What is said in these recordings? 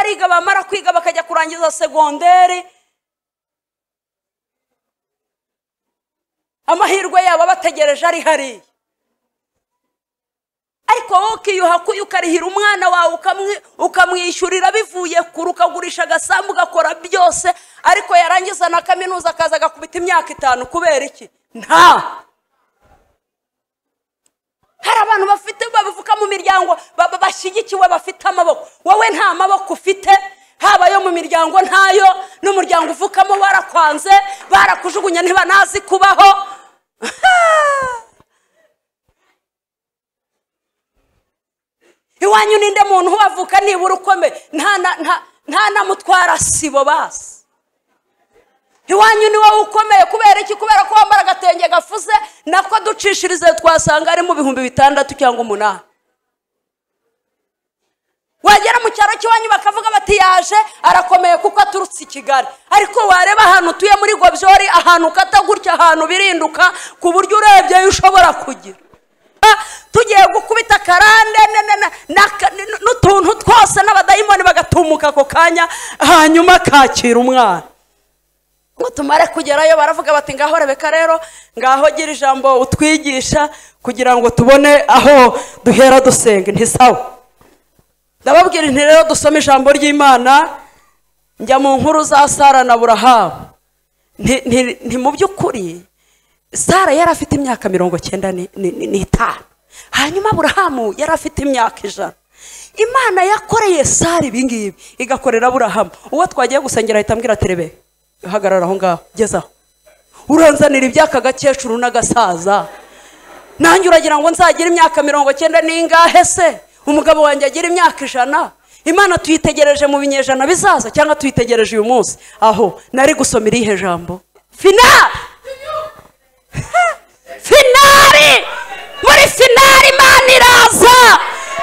bariga, bamara kwiga bakajya kurangiza segonderi, amahirwe yabo bategereje ari hariya. Ariko wowe ukiyuha ukarihira umwana wawe, ukamwishyurira bivuye kure, ukagurisha agasambu, ugakora byose, ariko yarangiza na kaminuza akaza agakubita imyaka 5. Kubera iki? Nta hari abantu bafite babivuka mu miryango bashyigikiwe, bafite amaboko. Wowe nta maboko ufite, haba yo mu miryango ntayo, n'umuryango uvukamo warakwanze, barakujugunya, ntibanazi kubaho. Iwanyu ninde muntu wavuka nibura ukomeye nta namutwara sibo basi? Iwanyu ni wowe ukomeye. Kubera iki? Kubera ko wambara agatenge gafuze, nako ducishirize twasanga ari mu 6000 cyangwa 8. Wagera mu cyaro cy'iwanyu bakavuga bati yaje arakomeye kuko aturutse i Kigali. Ariko wareba ahantu utuye muri Gobyori, ahantu ukata gutya, ahantu birinduka ku buryo urebye ushobora kugira. Tugiye gukubita karande n'utuntu twose, n'abadayimoni bagatumuka ako kanya, hanyuma kakira umwana. Ngo tumare kugerayo baravuga bati ngaho Rebeka rero, ngaho gira ijambo utwigisha kugira ngo tubone aho duhera dusenga. Nti sawa. Ndababwira nti rero dusome ijambo ry'Imana. Njya mu nkuru za Sara na Aburahamu. Nti mu by'ukuri Sara yari afite imyaka 95, hanyuma Aburahamu yari afite imyaka 100. Imana yakoreye Sara ibingibi, igakorera Aburahamu. Uwo twagiye gusengera ahita ambwira ati Rebe, hagarara aho ngaho, gezaho, uranzanira ibyaka gakecuru n'agasaza, nanjye uragira ngo nzagire imyaka 90 n'ingahe se? Umugabo wanjye agira imyaka 100. Imana tuyitegereje mu binyejana bizaza cyangwa tuyitegereje uyu munsi? Aho nari gusoma irihe jambo? Finali! Finali! Muri finali Imana iraza,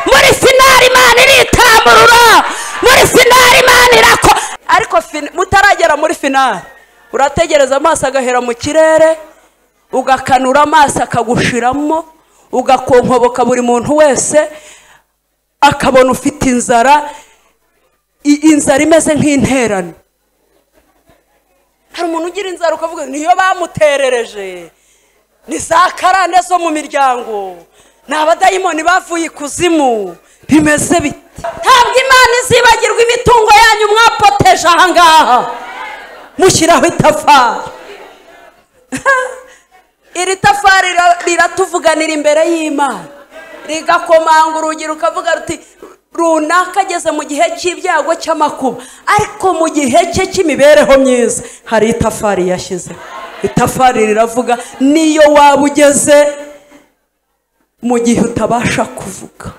muri finali Imana iritamurura, muri finali Imana irako. Ariko mutaragera muri finali, urategereza amaso agahera mu kirere, ugakanura amaso akagushiramo, ugakonkoboka buri muntu wese akabona ufite inzara, inzara imeze nk'interano. Hari umuntu ugira inzara ukavuga niyo bamuterereje, ni za karande zo mu miryango, ni abadayimoni bavuye ikuzimu, bimeze bite? Ntabwo Imana izibagirwa imitungo yanyu mwapoteje aha ngaha, mushyiraho itafari. Iri tafari riratuvuganira imbere y'Imana, rigakomanga urugi rukavuga ruti runaka ageze mu gihe cy'ibyago cy'amakuba, ariko mu gihe cye cy'imibereho myiza hari itafari yashyize. Itafari riravuga niyo waba ugeze mu gihe utabasha kuvuga,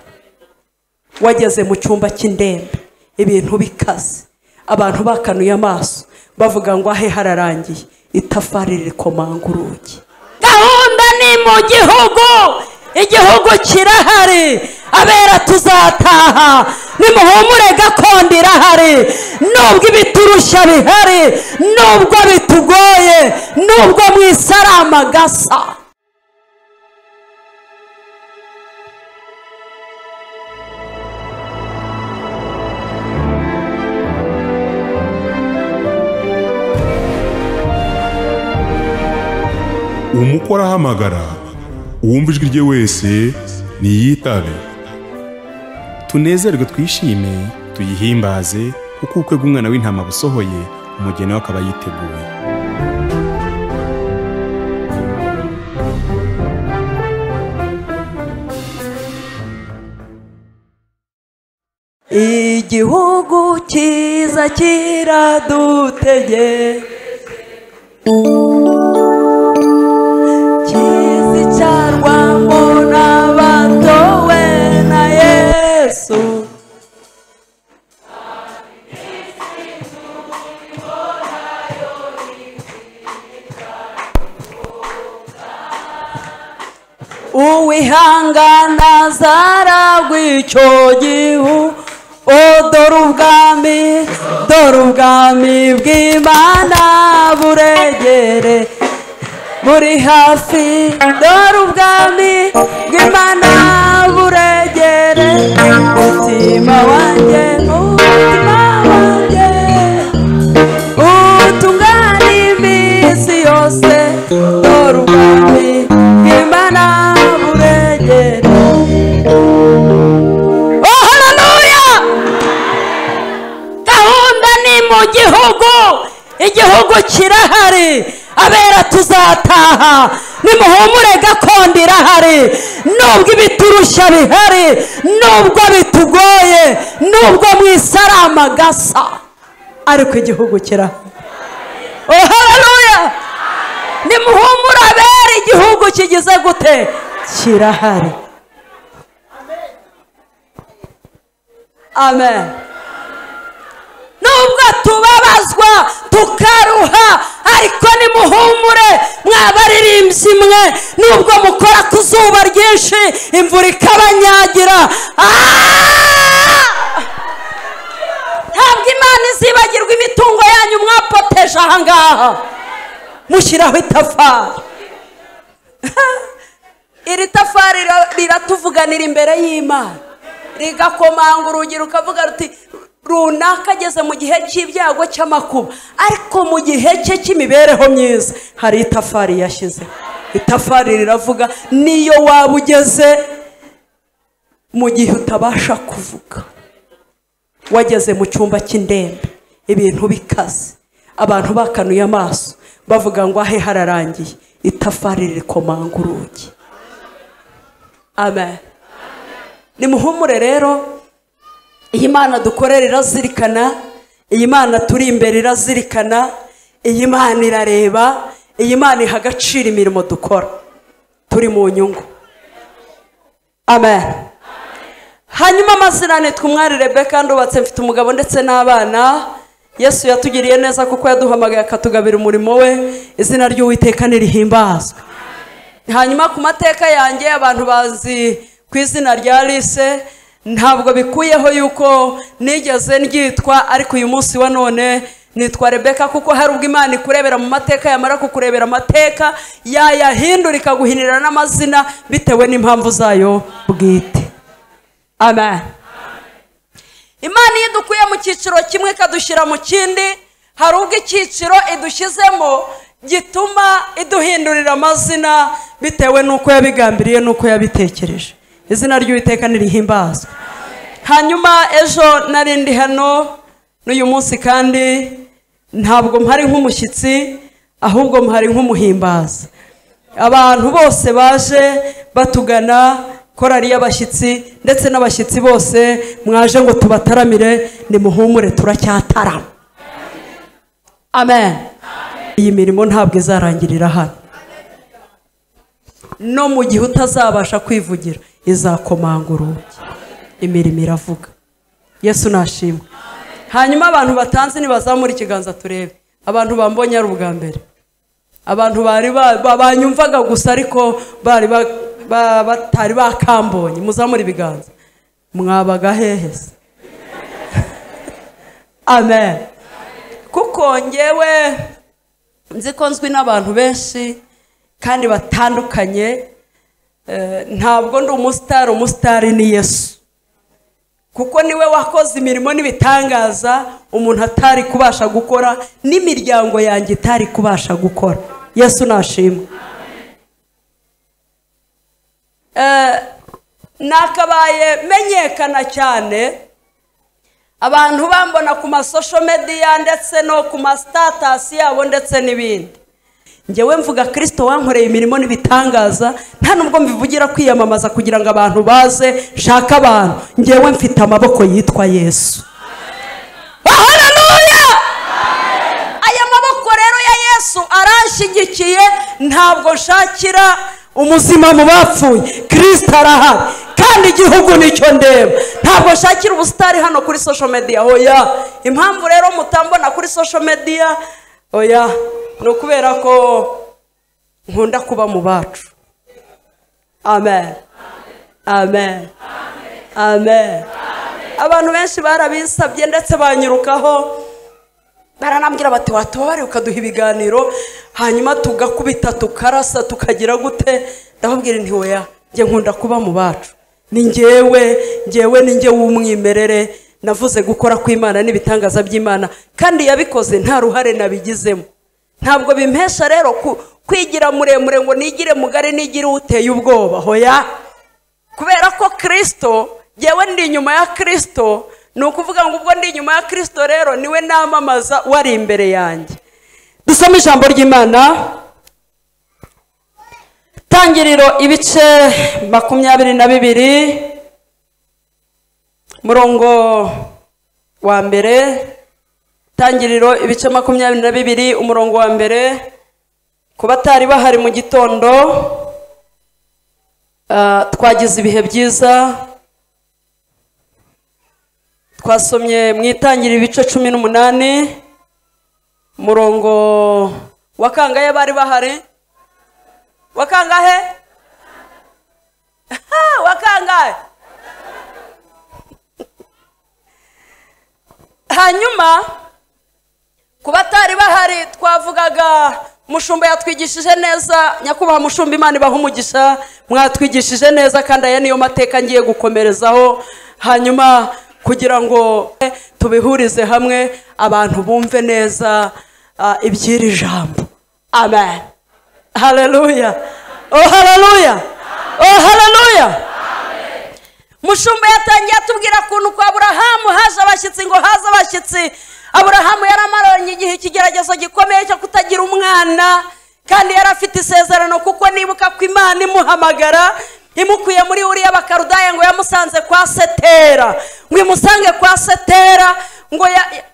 wageze mu cyumba cy'indembe, ibintu bikaze, abantu bakanuye amaso bavuga ngo ahe hararangiye, itafari rikomanga urugi. Gahunda ni mu gihugu, igihugu kirahari, abera tuzataha, nimuhumure gakondo irahari, nubwo ibiturushya bihari, nubwo bitugoye, nubwo mu isi ari amagasa. Umukora ahamagara, uwumva ijwi rye wese niyitabe. Tunezerwe twishime, tuyihimbaze, kuko ubukwe bw'umwana w'intama busohoye, umugeni we akaba yiteguye. Igihugu cyiza kiradutegeye, kizicarwamo n'abatowe na Yesu. Uwihangana azaragwa icyo gihugu. O dore ubwami bw'Imana buregere, buri hafi. Dore ubwami bw'Imana buregere, umutima wanjye, umutima mu gihugu, igihugu kirahari, abera tuzataha. Nimuhumure, gakondo irahari, nubwo ibiturushya bihari, nubwo bitugoye, nubwo mu isi ari amagasa, ariko igihugu kirahari. Oh haleluya! Nimuhumure abera, igihugu kigize gute? Kirahari. Amen. Nubwo tubabazwa tukaruha, ariko nimuhumure mwabaririmbyi mwe, nubwo mukora ku zuba ryinshi imvura ikabanyagira, ntabwo Imana izibagirwa imitungo yanyu mwapoteje aha ngaha mushyiraho itafari. Iri tafari riratuvuganira imbere y'Imana, rigakomanga urugi rukavuga ruti runaka ageze mu gihe cy'ibyago cy'amakuba, ariko mu gihe cye cy'imibereho myiza hari itafari yashyize. Itafari riravuga, niyo waba ugeze mu gihe utabasha kuvuga, wageze mu cyumba cy'indembe, ibintu bikaze, abantu bakanuye amaso bavuga ngo ahe hararangiye, itafari rikomanga urugi. Amen. Nimuhumure rero, iyi Mana dukorera irazirikana, iyi Mana turi imbere irazirikana, iyi Mana irareba, iyi Mana iha agaciro imirimo dukora, turi mu nyungu. Amen. Hanyuma amazina nitwa Umwari Rebecca, ndubatse, mfite umugabo ndetse n'abana. Yesu yatugiriye neza kuko yaduhamagaye akatugabira umurimo we, izina ry'Uwiteka nirihimbazwe. Hanyuma ku mateka yanjye, abantu bazi ku izina rya Alice, ntabwo bikuyeho yuko nigeze ndyitwa, ariko uyu munsi wa none nitwa Rebecca, kuko hari ubwo Imana ikurebera mu mateka, yamara kukurebera amateka yayahindura ikaguhinira n'amazina bitewe n'impamvu zayo bwite. Amen. Imana iyo idukuye mu cyiciro kimwe ikadushyira mu kindi, hari ubwo icyiciro idushyizemo gituma iduhindurira amazina bitewe n'uko yabigambiriye n'uko yabitekereje. Izina ry'Uwiteka nirihimbazwe. Hanyuma ejo nari ndi hano n'uyu munsi, kandi ntabwo mpari nk'umushyitsi, ahubwo mpari nk'umuhimbaza. Abantu bose baje batugana, korali y'abashyitsi ndetse n'abashyitsi bose mwaje ngo tubataramire, nimuhumure turacyatarama. Amen. Iyi mirimo ntabwo izarangirira hano, no mu gihe utazabasha kwivugira izakomanga urugi. Imirimo iravuga. Yesu nashimwe. Hanyuma abantu batanze nibazamura ikiganza turebe. Abantu bambonye ari ubwa mbere, abantu bari banyumvaga gusa ariko bari batari bakambonye, muzamura ibiganza. Mwabaga hehe se? Amen. Kuko ngewe nzi ko nzwi n'abantu benshi kandi batandukanye, ntabwo ndi umusitari, umusitari ni Yesu, kuko niwe wakoze imirimo n'ibitangaza umuntu atari kubasha gukora, n'imiryango yanjye itari kubasha gukora. Yesu nashimwe. Nakabaye menyekana cyane, abantu bambona ku ma social media ndetse no ku ma status yabo ndetse n'ibindi. Njyewe mvuga Kristo wankoreye imirimo n'ibitangaza, nta nubwo mbivugira kwiyamamaza kugira ngo abantu baze shaka abantu. Njyewe mfite amaboko yitwa Yesu. Haleluya! Aya maboko rero ya Yesu aranshyigikiye, ntabwo nshakira umuzima mu bapfuye. Kristo arahari kandi igihugu nicyo ndeba. Ntabwo nshakira ubusitari hano kuri social media, oya. Impamvu rero mutambona kuri social media, oya, ni ukubera ko nkunda kuba mu bacu. Amen. Amen. Amen. Abantu benshi barabisabye ndetse banyirukaho, baranambwira bati watubabare ukaduha ibiganiro hanyuma tugakubita tukarasa tukagira gute. Ndababwira nti oya, njye nkunda kuba mu bacu. Ni njyewe, njyewe ni njye w'umwimerere. Navuze gukora kw'Imana n'ibitangaza by'Imana, kandi yabikoze nta ruhare nabigizemo. Ntabwo bimpesha rero kwigira muremure ngo nigire mugari nigire uteye ubwoba, hoya. Kubera ko Kristo, njyewe ndi inyuma ya Kristo, Ni ukuvuga ngo ubwo ndi inyuma ya Kristo rero niwe namamaza wari imbere yanjye. Dusome ijambo ry'Imana. Tangiriro ibice 22 murongo wa mbere. Tangiriro ibice 22 umurongo wa mbere. Ku batari bahari mu gitondo twagize ibihe byiza, twasomye mu itangiriro ibice 18 murongo wa kangahe bari bahari? Wa kangahe? Wa kangahe? Hanyuma ku batari bahari twavugaga mushumba yatwigishije neza, nyakubahwa mushumba Imana ibaha umugisha, mwatwigishije neza kandi aya niyo mateka ngiye gukomerezaho, hanyuma kugira ngo tubihurize hamwe abantu bumve neza iby'iri jambo. Amen. Haleluya. Oh haleluya. Oh haleluya. Mushumba yatangiye atubwira kuntu kwa Aburahamu haje abashyitsi, ngo haze abashyitsi. Aburahamu yaramaranye igihe ikigeragezo gikomeye cyo kutagira umwana, kandi yari afite isezerano, kuko nibuka ko Imana imuhamagara imukuye muri uriya Bakarudaya ngo yamusanze kwa Setera, ngo imusange kwa Setera, ngo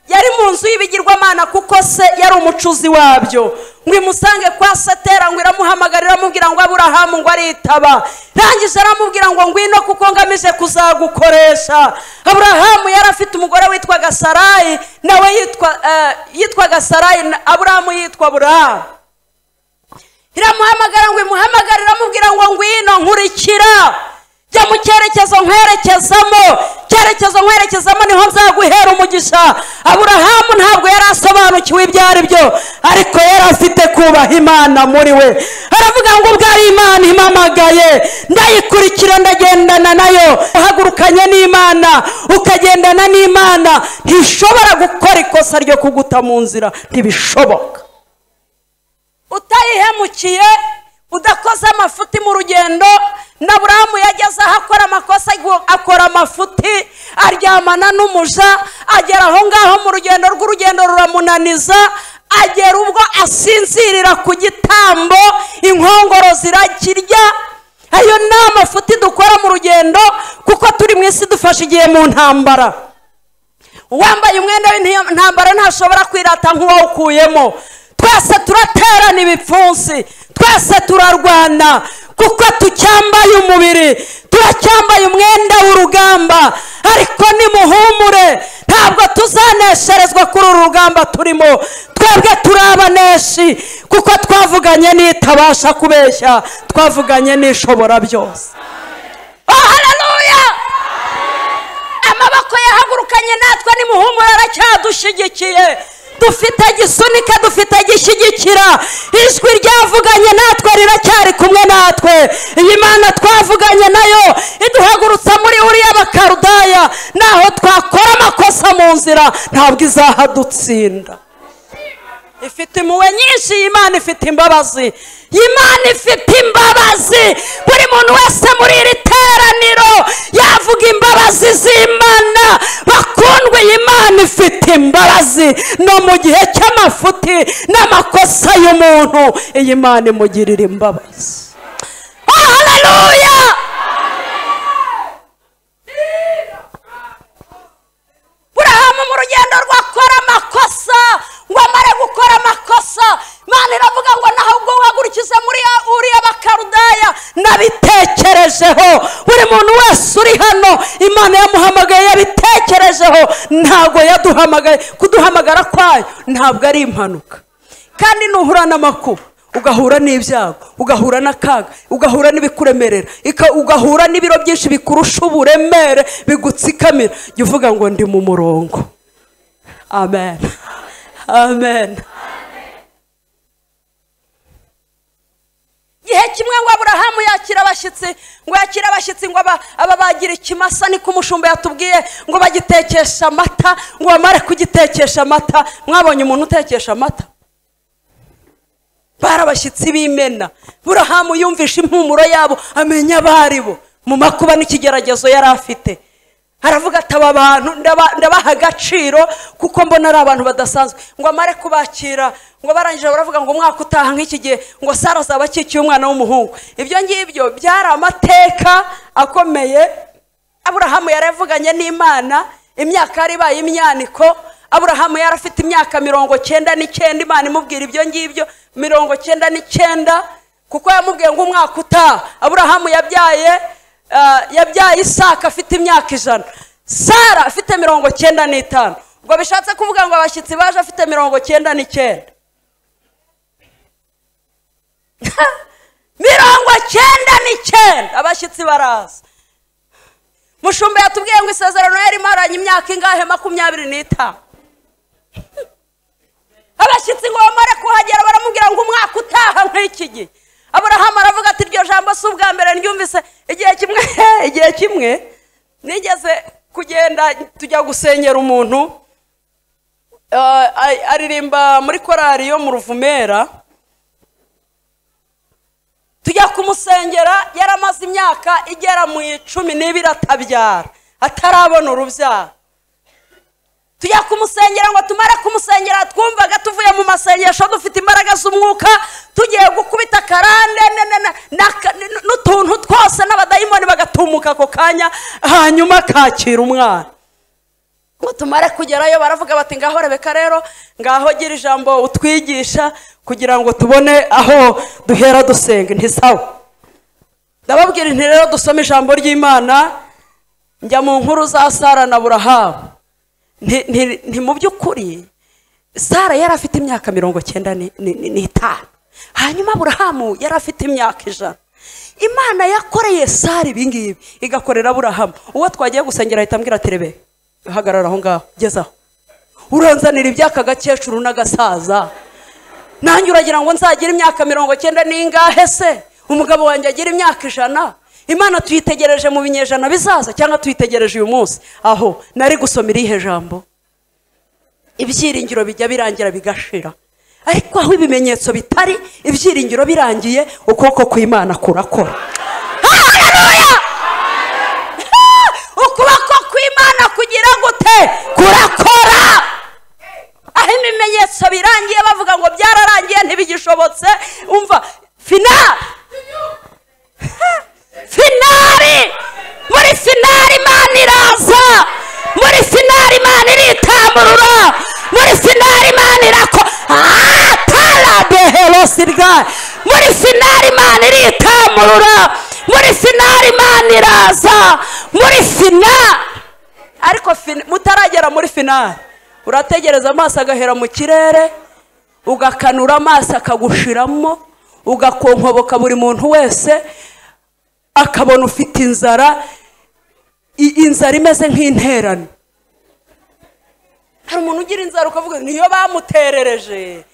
yari mu nzu y'ibigirwamana kuko se yari umucuzi wabyo, ngo imusange kwa Setera, ngo iramuhamagara iramubwira ngo Aburahamu, ngo aritaba. Rangije aramubwira ngo ngwino kuko ngamije kuzagukoresha. Aburahamu yari afite umugore witwaga Sarayi, nawe yitwaga Sarayi, Aburahamu yitwa Aburahamu. Iramuhamagara ngo imuhamagara iramubwira ngo ngwino nkurikira, jya mu cyerekezo nkwerekezamo, cyerekezo nkwerekezamo niho nzaguhera umugisha. Aburahamu ntabwo yari asobanukiwe ibyo ari byo, ariko yari afite kubaha Imana muri we. Aravuga ngo ubwo ari Imana impamagaye ndayikurikira, ndagendana nayo. Uhagurukanye n'Imana ukagendana n'Imana, ntishobora gukora ikosa ryo kuguta mu nzira, ntibishoboka. Utayihemukiye, udakoze amafuti mu rugendo. Na Aburahamu yageze aho akora amakosa, akora amafuti, aryamana n'umuja, agera aho ngaho mu rugendo rw'urugendo ruramunaniza, agera ubwo asinzirira ku gitambo, inkongoro zirakirya. Ayo ni amafuti dukora mu rugendo, kuko turi mu isi dufashe igihe mu ntambara. Uwambaye umwenda w'intambara ntashobora kwirata nk'uwawukuyemo. Twese turaterana ibipfunsi, twese turarwana, kuko tucyambaye umubiri, turacyambaye umwenda w'urugamba. Ariko nimuhumure, ntabwo tuzanesherezwa kuri uru rugamba turimo. Twebwe turabaneshi, kuko twavuganye n'itabasha kubeshya, twavuganye n'ishobora byose. Oh haleluya. Amaboko yahagurukanye natwe, nimuhumure, aracyadushyigikiye. Dufite gisunika, dufite gishyigikira. Ijwi ryavuganye natwe riracyari kumwe natwe. Iyi Mana twavuganye nayo iduhagurutsa muri uriya Bakarudaya, naho twakora amakosa mu nzira ntabwo izahadutsinda. Ifite impuhwe nyinshi, Imana ifite imbabazi. Imana ifite imbabazi. Buri muntu wese muri iri teraniro yavuga imbabazi z'Imana. Bakundwe, Imana ifite imbabazi no mu gihe cy'amafuti n'amakosa y'umuntu, iyi Imana imugirira imbabazi. Oh haleluya. Aburahamu mu rugendo rwakora amakosa, ngo amare gukora amakosa, Imana iravuga ngo naho ubwo uhagurukije muri uriya Bakarudaya nabitekerejeho. Buri muntu wese uri hano Imana yamuhamagaye yabitekerejeho, ntabwo yaduhamagaye. Kuduhamagara kwayo ntabwo ari impanuka. Kandi nuhura n'amakuba, ugahura n'ibyago, ugahura n'akaga, ugahura n'ibikuremerera, ugahura n'ibiro byinshi bikurusha uburemere bigutsikamira, jya uvuga ngo ndi mu murongo. Amen. Amen. Gihe kimwe ngo Aburahamu yakira abashyitsi, ngo yakira abashyitsi, ngo ababagira ikimasa, niko umushumba yatubwiye, ngo bagitekesha amata, ngo bamare kugitekesha amata. Mwabonye umuntu utekesha amata? Bari abashyitsi b'imena. Aburahamu yumvisha impumuro yabo, amenya abari bo mu makuba n'ikigeragezo yari afite. Aravuga ati aba bantu ndabaha agaciro kuko mbona ari abantu badasanzwe. Ngo amare kubakira, ngo barangije baravuga ngo umwaka utaha nk'iki gihe ngo Sara azaba akikiye umwana w'umuhungu. Ibyo ngibyo byari amateka akomeye. Aburahamu yaravuganye n'Imana imyaka yari ibaye imyaniko. Aburahamu yari afite imyaka 99, Imana imubwira ibyo ngibyo 99, kuko yamubwiye ngo umwaka utaha. Aburahamu yabyaye Isaka afite imyaka 100, Sara afite 95. Ubwo bishatse kuvuga ngo abashyitsi baje afite 99. 99 abashyitsi baraza. Mushumba yatubwiye ngo isezerano yari maranye imyaka ingahe? 25. Abashyitsi ngo bamare kuhagera baramubwira ngo umwaka utaha nk'iki gihe. Aburahamu aravuga ati iryo jambo si ubwa mbere ndyumvise. Igihe kimwe nigeze kugenda tujya gusenyera umuntu, aririmba muri korari yo mu Ruvumera. Tujya kumusengera, yaramaze imyaka igera mu 12 atabyara, atarabona urubyaro. Tujya kumusengera ngo tumare kumusengera, twumvaga tuvuye mu masengesho dufite imbaraga z'umwuka, tugiye gukubita karande n'utuntu twose n'abadayimoni bagatumuka ako kanya, hanyuma kakira umwana. Ngo tumare kugerayo baravuga bati ngaho Rebeka rero, ngaho gira ijambo utwigisha kugira ngo tubone aho duhera dusenga. Nti sawa, ndababwira nti rero dusome ijambo ry'Imana. Njya mu nkuru za Sara na Aburahamu. Nti mu by'ukuri Sara yari afite imyaka 95, hanyuma Aburahamu yari afite imyaka 100. Imana yakoreye Sara ibingibi igakorera Aburahamu. Uwo twagiye gusengera ahita ambwira ati Rebe, hagarara aho ngaho, gezaho, uranzanira ibyaka gakecuru n'agasaza, nanjye uragira ngo nzagire imyaka 90 n'ingahe se? Umugabo wanjye agira imyaka 100. Imana tuyitegereje mu binyejana bizaza cyangwa tuyitegereje uyu munsi? Aho nari gusoma irihe jambo? Ibyiringiro bijya birangira bigashira, ariko aho ibimenyetso bitari, ibyiringiro birangiye, ukuboko kw'Imana kurakora. Haleluya! Ukuboko kw'Imana kugira gute? Kurakora. Aho ibimenyetso birangiye bavuga ngo byararangiye ntibigishobotse, umva finali. Finali, muri finali Imana iraza, muri finali Imana iritamurura, muri finali Imana irako tarabeherosirga, muri finali Imana iritamurura, muri finali Imana iraza, muri finali. Ariko mutaragera muri finali urategereza amaso agahera mu kirere, ugakanura amaso akagushiramo, ugakonkoboka buri muntu wese akabona ufite inzara, inzara imeze nk'interano. Hari umuntu ugira inzara ukavuga niyo bamuterereje,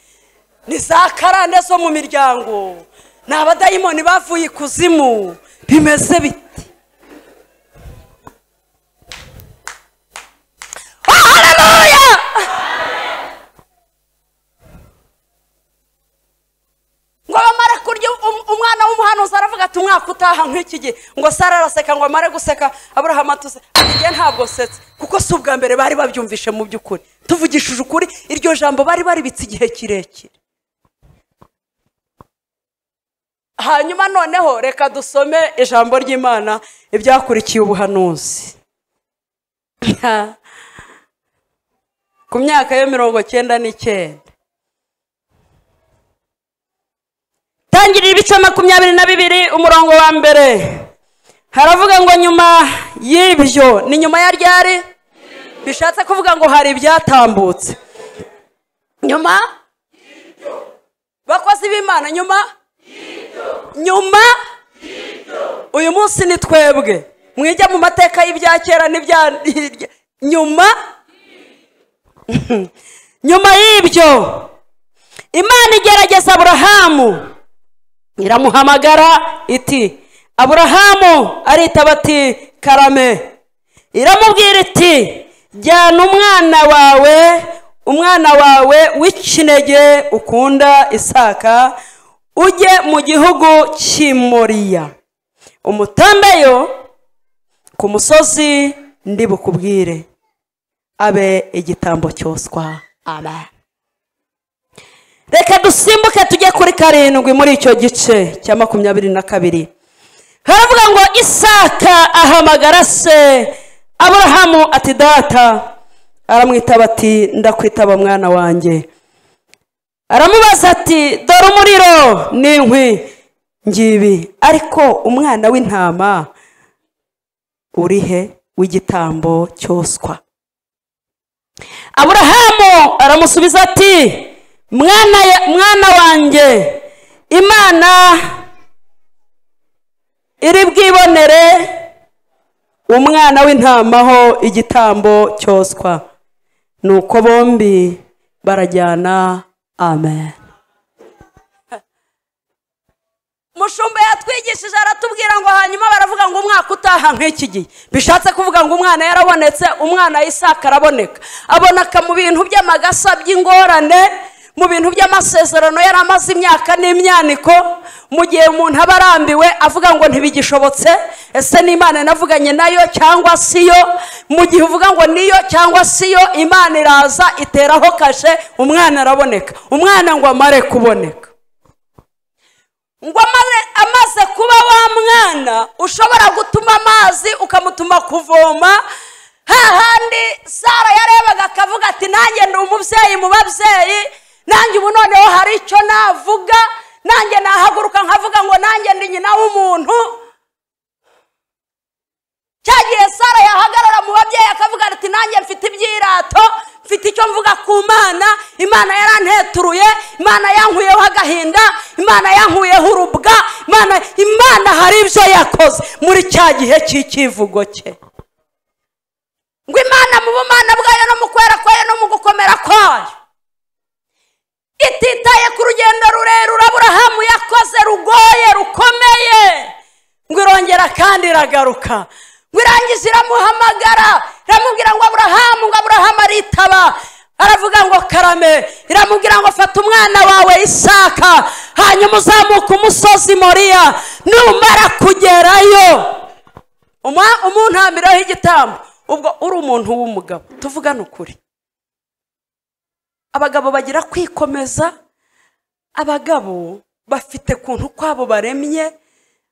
ni za karande zo mu miryango, ni abadayimoni bavuye ikuzimu, bimeze biti. Haleluya! Ngo bamare kurya, umwana w'umuhanuzi aravuga ati umwaka utaha nk'iki gihe. Ngo Sara araseka, ngo amare guseka Aburahamu atuse ati ngiye ntabwo setse, kuko si ubwa mbere bari babyumvishe. Mu by'ukuri tuvugishije ukuri, iryo jambo bari baribitse igihe kirekire. Hanyuma noneho reka dusome ijambo ry'Imana ibyakurikiye ubuhanuzi. Ku myaka yo 99, Tangirira ibice 22 umurongo wa mbere, haravuga ngo nyuma y'ibyo. Ni nyuma ya ryari? Bishatse kuvuga ngo hari ibyatambutse nyuma. Bakozi b'Imana, nyuma uyu munsi ni twebwe mwijya mu mateka y'ibya kera n'ibya nyuma. Nyuma y'ibyo Imana igerageza Aburahamu, iramuhamagara iti Aburahamu, aritaba ati karame. Iramubwira iti jyana umwana wawe w'ikinege ukunda Isaka, ujye mu gihugu cy'i Moriya, umutambeyo ku musozi ndi bukubwire abe igitambo cyoswa. Amen. Reka dusimbuke tujye kuri 7 muri icyo gice cya 22. Haravuga ngo Isaka ahamagara se Aburahamu ati data. Aramwitaba ati ndakwitaba mwana wanjye. Aramubaza ati dore umuriro n'inkwi ngibi, ariko umwana w'intama urihe w'igitambo cyoswa? Aburahamu aramusubiza ati mwana wanjye, Imana iri bwibonere umwana w'intama ho igitambo cyoswa. Nuko bombi barajyana. Amen. Mushumba yatwigishije aratubwira ngo hanyuma baravuga ngo umwaka utaha nk'iki gihe, bishatse kuvuga ngo umwana yarabonetse. Umwana Isaka araboneka, aboneka mu bintu by'amagasa by'ingorane, mu bintu by'amasezerano yari amaze imyaka n'imyaniko. Mu gihe umuntu aba arambiwe avuga ngo ntibigishobotse, ese n'Imana navuganye nayo cyangwa siyo? Mu gihe uvuga ngo niyo cyangwa siyo, Imana iraza iteraho kashe, umwana araboneka. Umwana ngo amare kuboneka, ngo amaze kuba wa mwana ushobora gutuma amazi ukamutuma kuvoma, hahandi Sara yarebaga akavuga ati nanjye ndi umubyeyi mu babyeyi, nanjye ubu noneho hari icyo navuga, nanjye nahaguruka nkavuga ngo nanjye ndi nyina w'umuntu. Cyagiye Sara yahagarara mu babyeyi akavuga ati nanjye mfite ibyirato, mfite icyo mvuga ku Mana, Imana yaranteturuye, Imana yankuyeho agahinda, Imana yankuyeho urubwa, Imana hari ibyo yakoze muri cya gihe cy'ikivugo cye. Ngo Imana mu bumana bwayo no mu kwera kwayo no mu gukomera kwayo ititaye ku rugendo rurerure Aburahamu yakoze rugoye rukomeye, ngo irongera kandi iragaruka, ngo irangize iramuhamagara, iramubwira ngo Aburahamu, ngo Aburahamu aritaba, aravuga ngo karame. Iramubwira ngo fata umwana wawe Isaka, hanyuma uzamuka umusozi Moriya, numara kugerayo umuntambiraho igitambo. Ubwo uri umuntu w'umugabo, tuvugane ukuri, abagabo bagira kwikomeza, abagabo bafite kuntu kwabo baremye,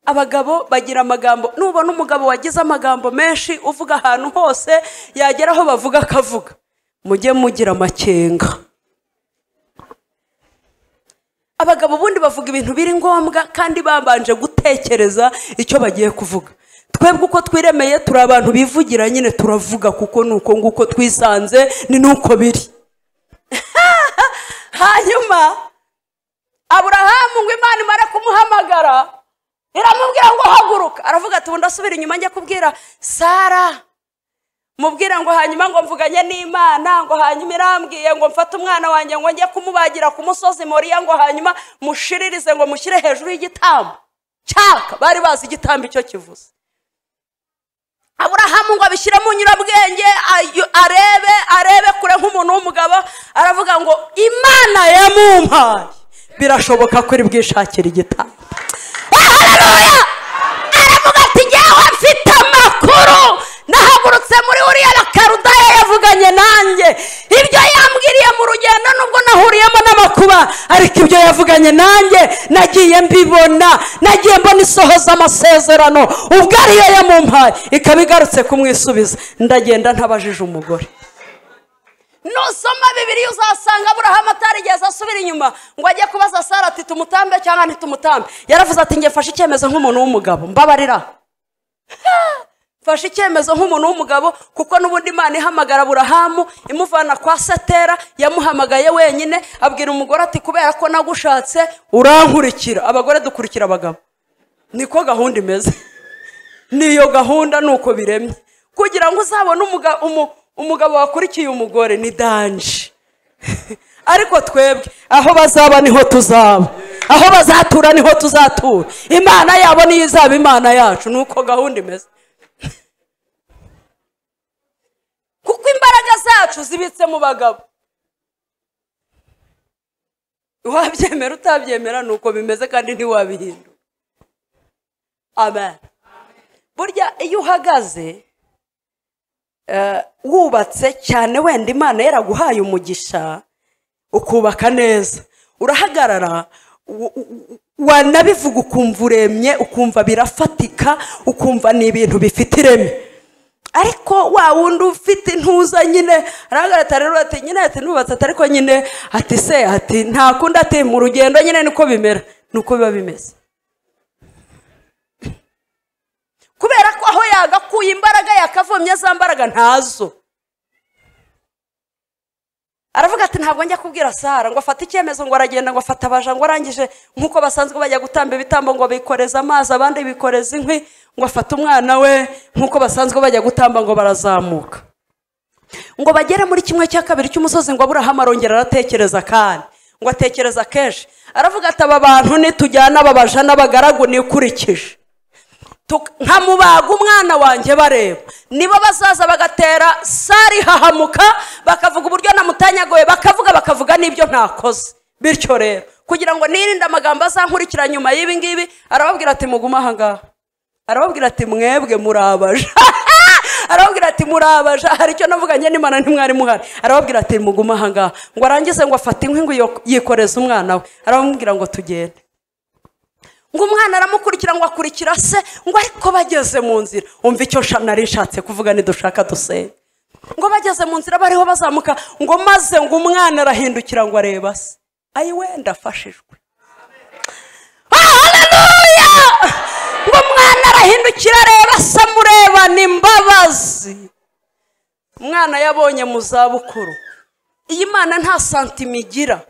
abagabo bagira amagambo. Nubona umugabo wagize amagambo menshi uvuga ahantu hose, yagera aho bavuga akavuga, mujye mugira amakenga. Abagabo ubundi bavuga ibintu biri ngombwa kandi babanje gutekereza icyo bagiye kuvuga. Twebwe uko twiremeye turi abantu bivugira nyine, turavuga kuko nuko nguko twisanze ni nuko biri. Hanyuma Aburahamu ngo Imana imare kumuhamagara iramubwira ngo haguruka, aravuga ati ubu ndasubira inyuma njya kubwira Sara, mubwira ngo hanyuma ngo mvuganye n'Imana, ngo hanyuma irambwiye ngo mfate umwana wanjye ngo njye kumubagira ku musozi Moriya, ngo hanyuma mushiririze ngo mushyire hejuru y'igitambo cyaka. Bari bazi igitambo icyo kivuze. Aburahamu ngo abishyire mu nyurabwenge, arebe kure nk'umuntu w'umugabo, aravuga ngo Imana yamumpaye, birashoboka ko iri bwishakire igitambo. Haleluya! Aravuga ati njyewe mfite amakuru, nahagurutse muri uriya Bakarudaya yavuganye nanjye, ibyo yambwiriye mu rugendo nubwo nahuriyemo n'amakuba, ariko ibyo yavuganye nanjye nagiye mbibona, nagiye mbona isohoza amasezerano, ubwo ariyo yamumpaye ikaba igarutse kumwisubiza, ndagenda ntabajije umugore. Nusoma Bibiliya uzasanga Aburahamu atarigeze asubira inyuma ngo ajye kubaza Sara ati tumutambe cyangwa ntitumutambe. Yaravuze ati njye mfashe icyemezo nk'umuntu w'umugabo, mbabarira, mfashe icyemezo nk'umuntu w'umugabo, kuko n'ubundi Imana ihamagara Aburahamu imuvana kwa Setera, yamuhamagaye wenyine, abwira umugore ati kubera ko nagushatse urankurikira. Abagore dukurikira abagabo, niko gahunda imeze, niyo gahunda nuko biremye. Kugira ngo uzabone umugabo wakurikiye umugore ni danje. Ariko twebwe aho bazaba niho tuzaba, aho bazatura niho tuzatura, Imana yabo niyo izaba Imana yacu, nuko gahunda imeze. Kuko imbaraga zacu zibitse mu bagabo, wabyemera utabyemera nuko bimeze kandi ntiwabihindura. Amen. Burya iyo uhagaze Wubatse cyane wenda Imana yaraguhaye umugisha ukubaka neza, urahagarara wanabivuga ukumva uremye, ukumva birafatika, ukumva ni ibintu bifite ireme. Ariko wa wundi ufite intuza nyine arahagarara rero ati nyine ati nubatse ariko nyine ati se ati nta kundi ati mu rugendo nyine niko bimera, nuko biba bimeze. Kubera ko aho yagakuye imbaraga yakavomye za mbaraga ntazo. Aravuga ati ntabwo njya kubwira Sara ngo afate icyemezo, ngo aragenda ngo afata abaja, ngo arangije nkuko basanzwe bajya gutamba ibitambo ngo bikoreza amazi abandi bikoreza inkwi, ngo afate umwana we nkuko basanzwe bajya gutamba ngo barazamuka. Ngo bagere muri kimwe cya kabiri cy'umusozi, ngo Aburahamu arongera aratekereza kandi ngo atekereza kenshi. Aravuga ati aba bantu nitujyana ababaja n'abagaragu nikurikije nkamubaga umwana wanjye bareba, nibo bazaza bagatera Sari hahamuka, bakavuga uburyo namutanyagoye, bakavuga n'ibyo ntakoze. Bityo rero kugira ngo nirinde amagambo azankurikira nyuma y'ibi ngibi, arababwira ati mugume aha ngaha. Arababwira ati mwebwe murabaja. Arababwira ati murabaja, hari icyo navuganye n'Imana ntimwari muhari. Arababwira ati mugume aha ngaha. Ngo arangize ngo afate inkwi ngo yikoreze umwana we. Arababwira ngo tugende. Ngo umwana aramukurikira ngo akurikira se, ngo ariko bageze mu nzira, umva icyo nari nshatse kuvuga nidushaka dusenga. Ngo bageze mu nzira bariho bazamuka, ngo maze ngo umwana arahindukira ngo areba se. Ayi wenda afashijwe. Haleluya! Ngo umwana arahindukira areba se, amureba ni imbabazi. Umwana yabonye mu zabukuru. Iyi Mana nta santima igira,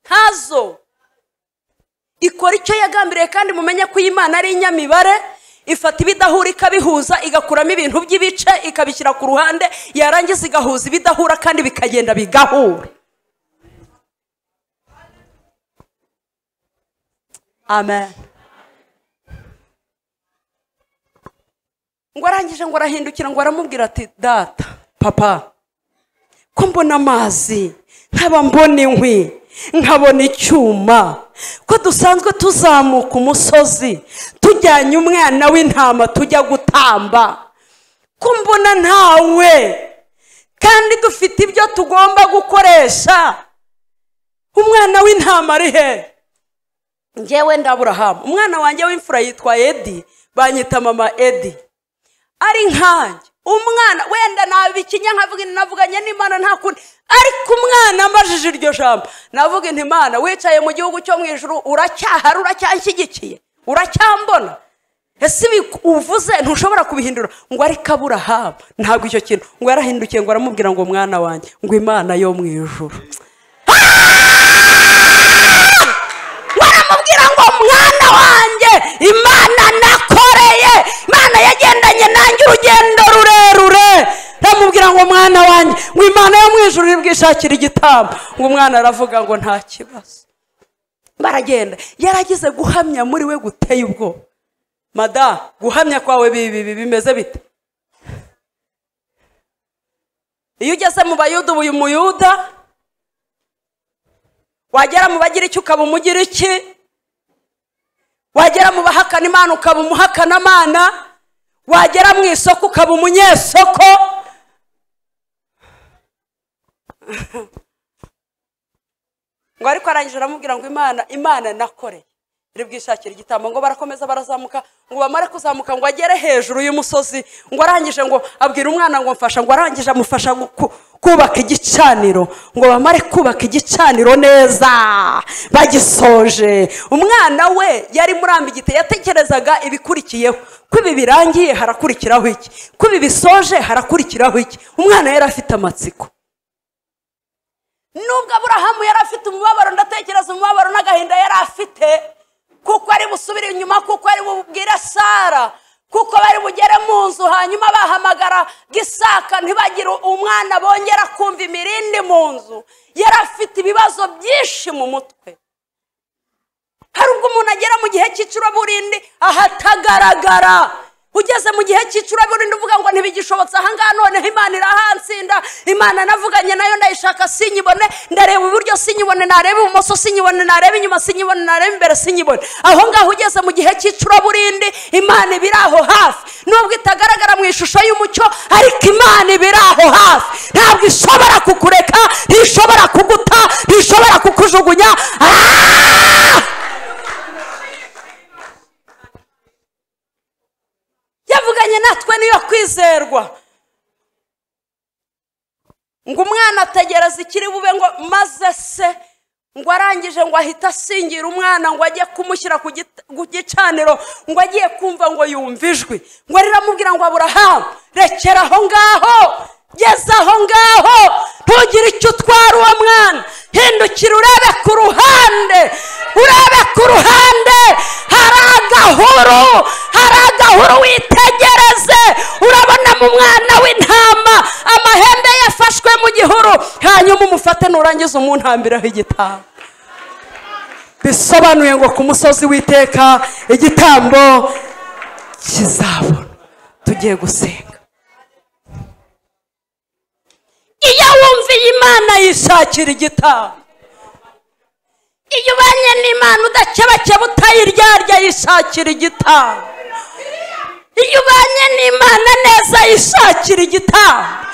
ntazo. Ikora icyo yagambiriye, kandi mumenye ko Imana ari inyamibare, ifata ibidahura ikabihuza, igakuramo ibintu by'ibice ikabishyira ku ruhande, yarangiza igahuza ibidahura kandi bikagenda bigahura. Amen. Ngo arangije ngo arahindukira ngo aramubwira ati data, papa, ko mbona amazi, nkaba mbona inkwi, nkabona icyuma, ko dusanzwe tuzamuka umusozi tujyanye umwana w'intama tujya gutamba, ko mbona ntawe kandi dufite ibyo tugomba gukoresha, umwana w'intama ari he? Njyewe ndaburahamu, umwana wanjye w'imfura yitwa Edi, banyita mama Edi, ari nkanjye umwana wenda nabikinya nkavuga navuganye n'Imana nta kundi, ariko umwana ambajije iryo jambo navuga inti Imana wicaye mu gihugu cyo mu ijuru uracyahari, uracyanshyigikiye, uracyambona, ese ibi uvuze ntushobora kubihindura. Ngo ariko Aburahamu ntabwo icyo kintu, ngo yarahindukiye ngo aramubwira ngo mwana wanjye, ngo Imana yo mu ijuru. Aramubwira ngo mwana wanjye, Imana nakoreye, Imana yagendanye nanjye urugendo rurerure. Aramubwira ngo mwana wanjye, ngo Imana yo mu ijuru ibwishakira igitambo. Ngo umwana aravuga ngo nta kibazo. Baragenda. Yaragize guhamya muri we guteye ubwoba. Mada, guhamya kwawe bibi bimeze bite? Iyo ugeze mu Bayuda ubu Umuyuda, wagera mu Bagiriki ukaba Umugiriki, wagera mu bahakana Imana ukaba umuhakana Imana, wagera mu isoko ukaba umunyesoko. Ngo ariko arangije aramubwira ngo Imana nakoreye iri bwishakira igitambo. Ngo barakomeza barazamuka, ngo bamare kuzamuka ngo agere hejuru y'umusozi, ngo arangije ngo abwira umwana ngo mfasha, ngo arangije amufasha kubaka igicaniro. Ngo bamare kubaka igicaniro neza bagisoje, umwana we yari murambigite, yatekerezaga ibikurikiyeho, ko ibi birangiye harakurikiraho iki, ko ibi bisoje harakurikiraho iki. Umwana yari afite amatsiko. Nubwo Aburahamu yari afite umubabaro, ndatekereza umubabaro n'agahinda yari afite, kuko ari busubire inyuma, kuko ari bubwire Sara, kuko bari bugere mu nzu hanyuma bahamagara Gisaka ntibagire umwana bongera kumva imirindi mu nzu. Yari afite ibibazo byinshi mu mutwe. Hari ubwo umuntu agera mu gihe cy'icuraburindi ahatagaragara. Ugeze mu gihe cy'icuraburindi uvuga ngo ntibigishobotse aha ngaha, noneho Imana irahansinda, Imana navuganye nayo ndayishaka sinyibone, ndareba iburyo sinyibone, nareba ibumoso sinyibone, nareba inyuma sinyibone, nareba imbere sinyibone. Aho ngaho ugeze mu gihe cy'icuraburindi Imana ibiri aho hafi. Nubwo itagaragara mu ishusho y'umucyo, ariko Imana ibiri aho hafi. Ntabwo ishobora kukureka, ntishobora kuguta, ntishobora kukujugunya. Yavuganye natwe niyo kwizerwa. Ngo umwana ategereza ikiri bube, ngo maze se ngo arangije ngo ahita asingira umwana ngo ajye kumushyira ku gicaniro, ngo agiye kumva ngo yumva ijwi, ngo riramubwira ngo Aburahamu rekera aho ngaho, geza aho ngaho, ntugire icyo utwara uwo mwana, hindukira urebe ku ruhande, urebe ku ruhande, hari agahuru, hari agahuru, witegereze, urabona mu mwana w'intama amahembe yafashwe mu gihuru, hanyuma umufate nurangiza umuntambiraho igitambo. Bisobanuye ngo ku musozi w'iteka igitambo kizabona. Tugiye gusenga. Iyo wumviye Imana yishakira igitambo. Iyo ubanye n'Imana udakebakeba utayiryarya yishakira igitambo. Iyo ubanye n'Imana neza yishakira igitambo.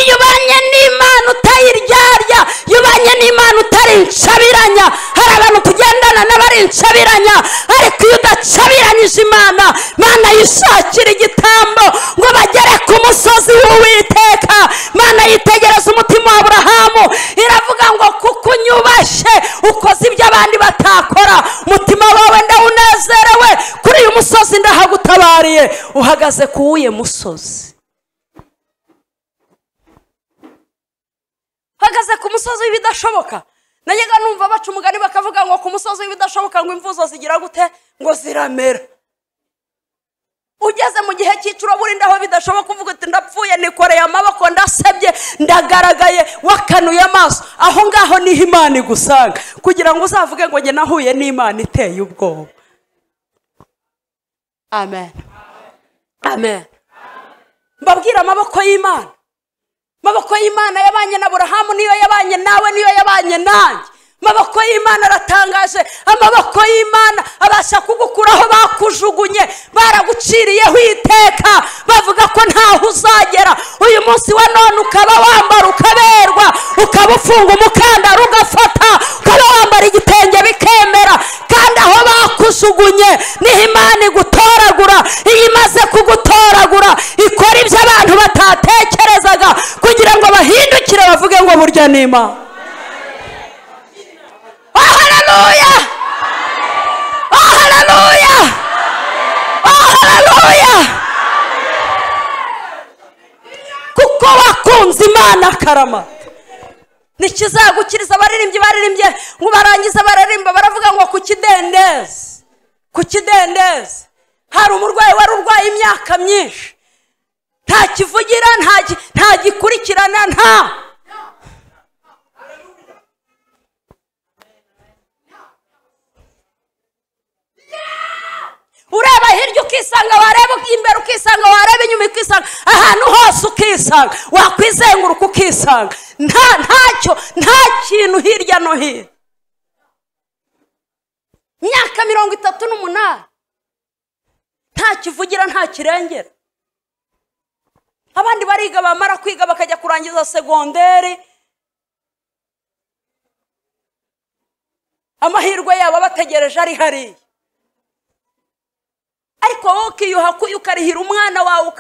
Iyo ubanye n'Imana utayiryarya, iyo ubanye n'Imana utari inshabiranya. Hari abantu tugendana n'abari inshabiranya, ariko iyo udacabiranyije Imana, Imana yishakira igitambo ngo bagere ku musozi w'Uwiteka. Imana yitegereza umutima wa Aburahamu iravuga ngo kuko unyubashye ukoze ibyo abandi batakora, umutima wawe ndawunezerewe, kuri uyu musozi ndahagutabariye. Uhagaze ku wuye musozi? Hagaze ku musozi w'ibidashoboka. Najyaga numva baca umugani bakavuga ngo ku musozi w'ibidashoboka ngo imvuzo zigira gute, ngo ziramera. Ugeze mu gihe cy'icuraburindi aho bidashoboka uvuga uti ndapfuye, nikoreye amaboko, ndasebye, ndagaragaye, wakanuye amaso, aho ngaho niho Imana igusanga, kugira ngo uzavuge ngo njye nahuye n'Imana iteye ubwoba. Amen, amen. Mbabwira amaboko y'Imana. Maboko y'Imana yabanye na Aburahamu niyo yabanye nawe, niyo yabanye nanjye. Maboko y'Imana aratangaje. Amaboko y'Imana abasha kugukuraho bakujugunye, baraguciriyeho iteka, bavuga ko ntaho uzagera. Uyu munsi wa none ukaba wambara ukaberwa, ukaba ufunga umukandara ugafata, ukaba wambara igitenge bikemera. Kandi aho bakujugunye niho Imana igutoragura. Iyo imaze kugutoragura ikora ibyo abantu batatekerezaga, kugira ngo bahindukire bavuge ngo burya ni Imana. Oh, hallelujah! Oh, hallelujah! Oh, hallelujah! Kuko wakunze Imana karama. Nikizagukiriza. Abaririmbyi baririmbye ngo barangiza bararimba baravuga ngo ku kidendezi, ku kidendezi hari umurwayi wari urwaye imyaka myinshi, nta kivugira, nta gikurikirana, nta ureba hirya ukisanga, wareba imbere ukisanga, wareba inyuma ukisanga, ahantu hose ukisanga, wakwizenguruka ukisanga, nta ntacyo, nta kintu hirya no hino. Imyaka 38 nta kivugira, nta kirengera. Abandi bariga, bamara kwiga bakajya kurangiza segonderi, amahirwe yabo bategereje ari hariya. Ariko wowe ukiyuha ukarihira umwana wawe,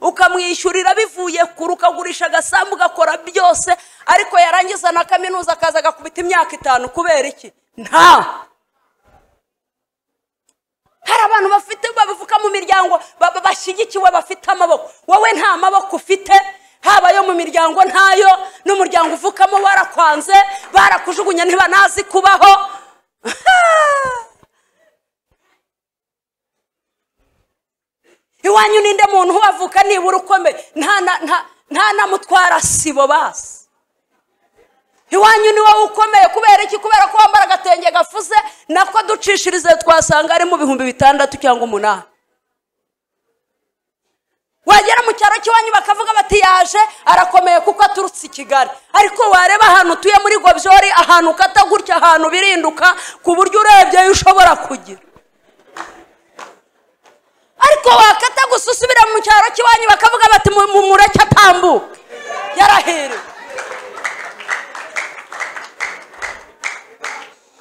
ukamwishyurira bivuye kure, ukagurisha agasambu, ugakora byose, ariko yarangiza na kaminuza akaza agakubita imyaka 5. Kubera iki? Nta. Hari abantu bafite bavuka mu miryango bashyigikiwe, bafite amaboko. Wowe nta maboko ufite, haba yo mu miryango ntayo, n'umuryango uvukamo warakwanze, barakujugunya, ntibanazi kubaho. Iwanyu ninde muntu wavuka nibura ukomeye, nta namutwara sibo basi. Iwanyu ni wowe ukomeye. Kubera iki? Kubera ko wambara agatenge gafuze, nako ducishirize twasanga ari mu 6000 cyangwa 8. Wagera mu cyaro cy'iwanyu bakavuga bati yaje arakomeye kuko aturutse i Kigali, ariko wareba ahantu utuye muri Gobyori, ahantu ukata gutya, ahantu birinduka ku buryo urebye ushobora kugira. Ariko wakata gusa usubira mu cyaro cy'iwanyu bakavuga bati mumureke atambuke, yarahiriwe.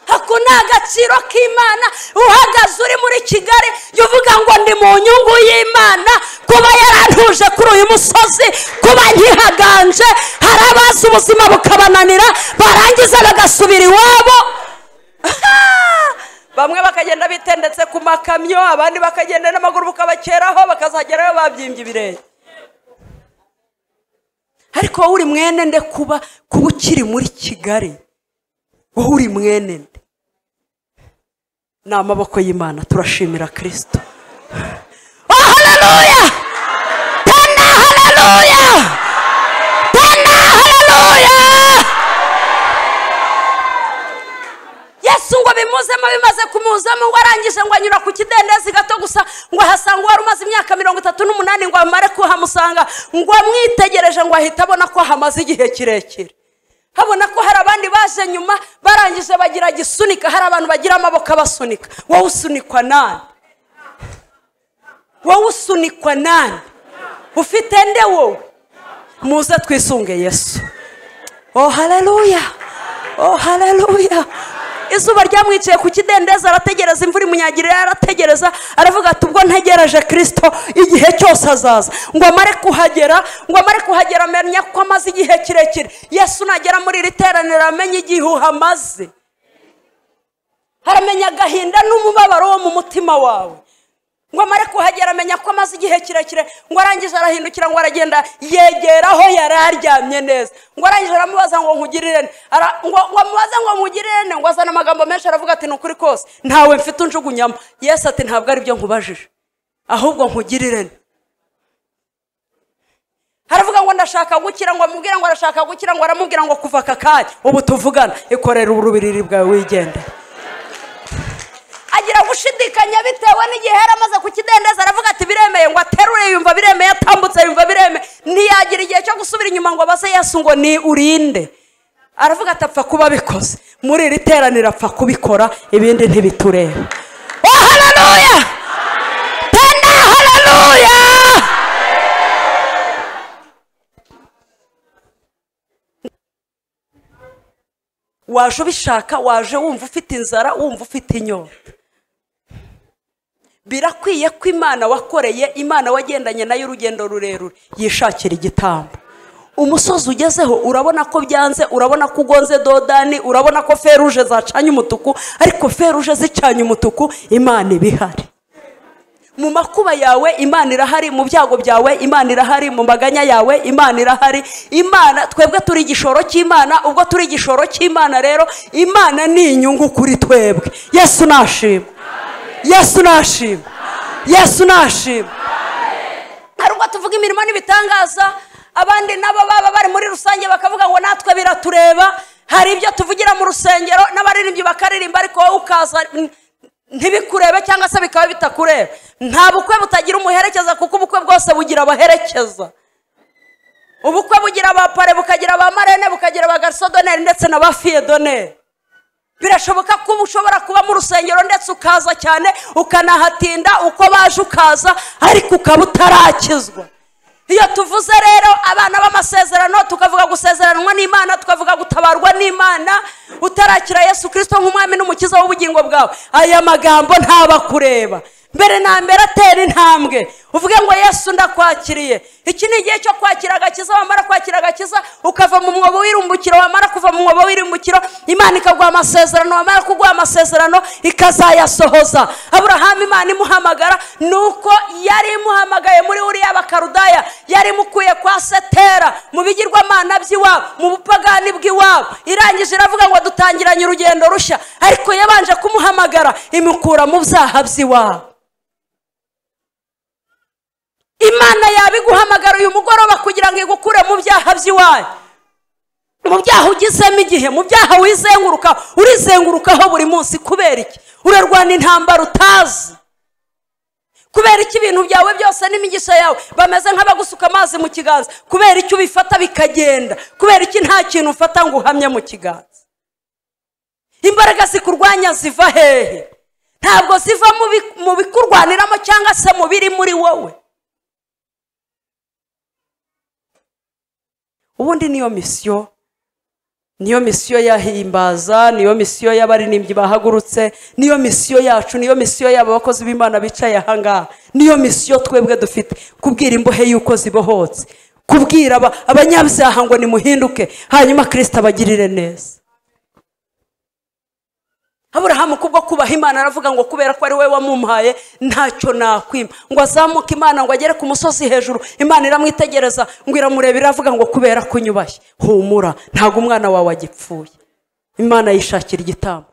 Ako ni agaciro k'Imana. Uhagaze uri muri Kigali jya uvuga ngo ndi mu nyungu y'Imana, kuba yarantuje kuri uyu musozi, kuba nkihaganje. Hari abazi ubuzima bukabananira, barangiza bagasubira iwabo. Bamwe bakagenda bitendetse ku makamyo, abandi bakagenda n'amaguru bukabakeraho, bakazagerayo babyimbye ibirenge. Ariko wowe uri mwene nde kuba ukiri muri Kigali? Wowe uri mwene nde? Ni amaboko y'Imana. Turashimira Kristo. Oh, haleluya! Tena haleluya! Tena haleluya! Yesu ngo bimuzemo, bimaze kumuzamo ngo arangije ngo anyura ku kidendezi gato gusa, ngo ahasanga wari umaze imyaka 38, ngo amare kuhamusanga, ngo amwitegereje ngo ahita abona ko hamaze igihe kirekire. Habona ko hari abandi baje nyuma barangije bagira gisunika. Hari abantu bagira amaboko abasunika. Wowe usunikwa nani? Wowe usunikwa nani? Ufite nde wowe? Muze twisunge Yesu. Oh haleluya! Oh haleluya! Izuba ryamwiciye ku kidendezi, arategereza, imvura imunyagirira, arategereza, aravuga ati ubwo ntegereje Kristo igihe cyose azaza. Ngo amare kuhagera, ngo amare kuhagera amenya ko amaze igihe kirekire. Yesu nagera muri iri teraniro amenye igihe uhamaze, aramenya agahinda n'umubabaro wo mu mutima wawe. Ngo amare kuhagera amenya ko amaze igihe kirekire, ngo arangije arahindukira, ngo aragenda yegera aho yari aryamye neza. Ngo arangije aramubaza ngo nkugirire nde, ngo amubaze ngo nkugirire nde, ngo azana amagambo menshi, aravuga ati ni ukuri kose ntawe mfite unjugunyamo. Yesu ati ntabwo ari byo nkubajije, ahubwo nkugirire nde. Aravuga ngo ndashaka gukira, ngo amubwira ngo arashaka gukira, ngo aramubwira ngo kuva aka kanya ubu tuvugana ikorera uburiri bwawe wigendera. Agira gushidikanya bitewe n'igihe yari amaze ku kidendezi, aravuga ati biremeye, ngo aterure yumva biremeye, atambutse yumva biremeye, ntiyagira igihe cyo gusubira inyuma ngo abaze Yesu ngo ni urinde. Aravuga ati apfa kuba abikoze muri iri teraniro, apfa kubikora, ibindi ntibitureba. Oh haleluya! Tena haleluya! Waje ubishaka, waje wumva ufite inzara, wumva ufite inyota. Birakwiye ko Imana wakoreye, Imana wagendanye nayo urugendo rurerure, yishakira igitambo. Umusozi ugezeho urabona ko byanze, urabona ko ugonze dodani, urabona ko feruje zacanye umutuku, ariko feruje zicanye umutuku Imana ibihari. Mu makuba yawe Imana irahari, mu byago byawe Imana irahari, mu maganya yawe Imana irahari. Imana, twebwe turi igishoro cy'Imana. Ubwo turi igishoro cy'Imana rero, Imana ni inyungu kuri twebwe. Yesu nashimwe. Yesu nashimwe. Yesu nashimwe. Hari ubwo tuvuga imirimo n'ibitangaza, abandi nabo baba bari muri rusange bakavuga ngo natwe biratureba. Hari ibyo tuvugira mu rusengero n'abaririmbyi bakaririmba, ariko wowe ukaza ntibikurebe cyangwa se bikaba bitakureba. Nta bukwe butagira umuherekeza, kuko ubukwe bwose bugira abaherekeza. Ubukwe bugira abapare, bukagira abamarene, bukagira abagarsodoneri ndetse n'abafiyedoneri. Birashoboka ko ushobora kuba mu rusengero ndetse ukaza cyane, ukanahatinda, uko baje ukaza, ariko ukaba utarakizwa. Iyo tuvuze rero abana b'amasezerano, tukavuga gusezeranwa n'Imana, tukavuga gutabarwa n'Imana, utarakira Yesu Kristo nk'umwami n'umukiza w'ubugingo bwawe, aya magambo ntabakureba. Mbere na mbere atera intambwe uvuge ngo Yesu ndakwakiriye. Iki ni igihe cyo kwakira agakiza. Wamara kwakira agakiza ukava mu mwobo w'irumbukiro, wamara kuva mu mwobo w'irumbukiro Imana ikaguha amasezerano, wamara kuguha amasezerano ikazayasohoza. Aburahamu Imana imuhamagara nuko yari imuhamagaye muri uriya Bakarudaya, yari imukuye kwa Setera mu bigirwamana by'iwabo, mu bupagani bw'iwabo. Irangije iravuga ngo dutangiranye urugendo rushya, ariko yabanje kumuhamagara imukura mu byaha by'iwabo. Imana yabiguhamagara uyu mugoroba kugira ngo igukure mu byaha by'iwawe, mu byaha ugizemo igihe, mu byaha wizenguruka, urizengurukaho buri munsi. Kubera iki? Urarwana intambara utazi. Kubera iki ibintu byawe byose n'imigisha yawe bameze nk'abagusuka amazi mu kiganza? Kubera iki ubifata bikagenda? Kubera iki nta kintu ufata ngo uhamye mu kiganza? Imbaraga zikurwanya ziva hehe? Ntabwo ziva mu bikurwaniramo cyangwa se mu biri muri wowe. Ubundi niyo misiyo, niyo misiyo yahimbaza, niyo misiyo y'abaririmbyi bahagurutse, niyo misiyo yacu, niyo misiyo y'aba bakozi b'Imana bicaye aha ngaha, niyo misiyo twebwe dufite, kubwira imbohe yuko zibohotse, kubwira abanyabyaha ngo nimuhinduke, hanyuma Kristo abagirire neza. Aburahamu kubwo kubaha Imana aravuga ngo kubera ko ari we wamumpaye ntacyo nakwima, ngo azamuke Imana ngo agere ku musozi hejuru, Imana iramwitegereza ngo iramureba iravuga ngo kubera ko unyubashye, humura ntabwo umwana wawe agipfuye. Imana yishakira igitambo.